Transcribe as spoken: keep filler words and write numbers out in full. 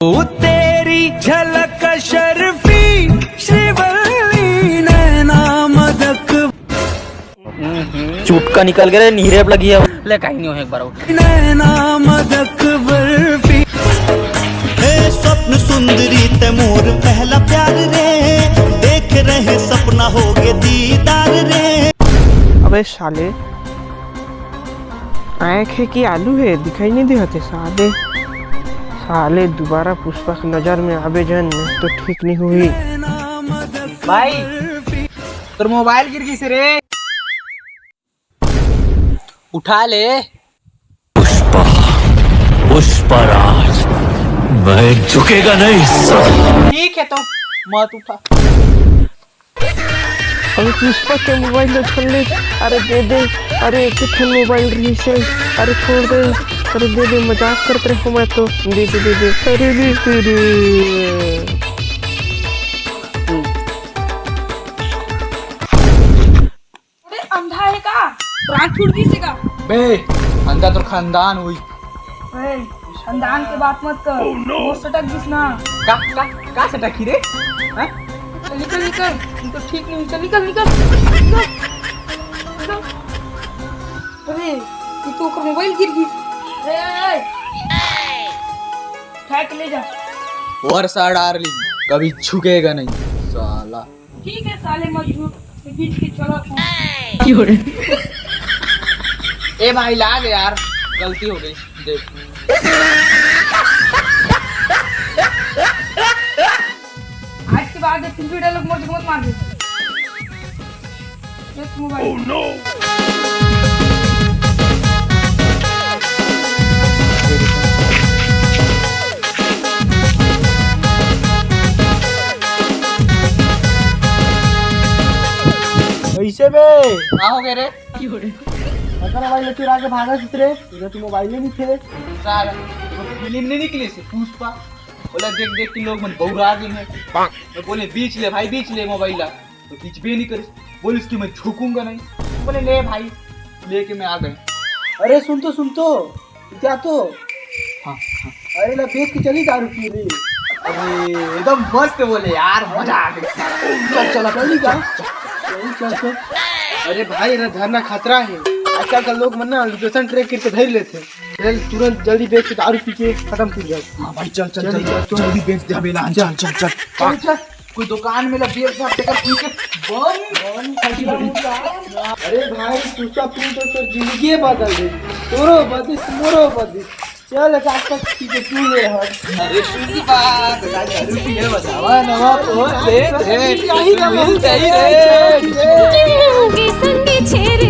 ओ तेरी झलक शर्फी श्रीवल्ली नैना मदक। चुटका निकल गया रे, नीरेब लगी है। ले, कहीं नहीं हो, एक बार और। नैना मदक बर्फी। हे स्वप्न सुंदरी ते मोर पहला प्यार रे, देख रहे सपना होगे दीदार रे। अबे साले, आँख हे कि आलू हे, दिखाई नहीं देवत हे साले। साले दोबारा पुष्पा के नजर में आबे जन, नहीं तो ठीक नहीं हुई। भाई, तोर मोबाइल गिर गिस रे, उठा ले। पुष्पा, पुष्पराज, मैं झुकेगा नहीं साला। ठीक है तो मत उठा। अबे पुष्पा के मोबाइल ला छोड़ ले। अरे दे दे। अरे एक ठन मोबाइल रहिस हे। अरे छोड़ दे। अरे दे दे, मजाक करत रहे हो मैं तो। दे दे, दे दे। अरे दे दे रे। अरे अंधा हे का? आँख फूट गिस हे का? बे, अंधा तोर खानदान हुई। ए, खानदान के बात मत कर। मोर सटक गिस ना। का, का, का सटक ही रे? हाँ? निकल, निकल। ये तो ठीक नहीं। चल, निकल, निकल। निकल। निकल। अरे, ये तो ओकर मोबाइल गिर गिस। ए, ए, ए। उठा के ले जा। वर्षा डार्लिंग, कभी झुकेगा नहीं साला। ठीक है साले मजदूर, मैं बीच के चला था। ए भाई, लाग यार, गलती हो गई। देख। आज के बाद ये फिल्मी डायलॉग मोर से मत मार दे। देख मोबाइल। कैसे बे? का हो गए रे? अगर भाई लड़की आगे भागा कित रे, इधर तो मोबाइल ही नहीं थे। साला, वो फिल्म नहीं निकली से पुष्पा? बोला देख देख के लोग मन बौरा गए हैं। मैं बोले बीच ले भाई, बीच ले मोबाइल ला। तो बीच भी नहीं करिस। बोलिस कि मैं झुकूंगा नहीं। बोले ले भाई, लेके मैं आ गए। अरे सुन तो, सुन तो, क्या तो? हाँ, हाँ। अरे ला बेच के चली दारू पी रही। अरे एकदम मस्त बोले यार, मजा आ गई। चल चल, चली का? चल चल चल। अरे भाई, ये धरना खतरा है। आजकल का लोग मन ना लोकेशन ट्रैक करके धर लेते हैं। चल तुरंत जल्दी बेच के दारू पी के खत्म कर जाओ। हाँ भाई, चल चल चल, चल, चल, चल। जल्दी बेच दे बेला। चल चल चल। चल, चल। कोई दुकान में ला बेच दे, तेकर पी के बंद। अरे भाई, तू सब तू तो तोर जिंदगी बदल दे। तोरो बदिस, मोरो बदिस। चल, एक आध पी के तू ले रहा। अरे सुन की बात, दारू पी है, बतावा नवा तो दे दे। यही रे, मिल जाई रे। होगी संगी छेर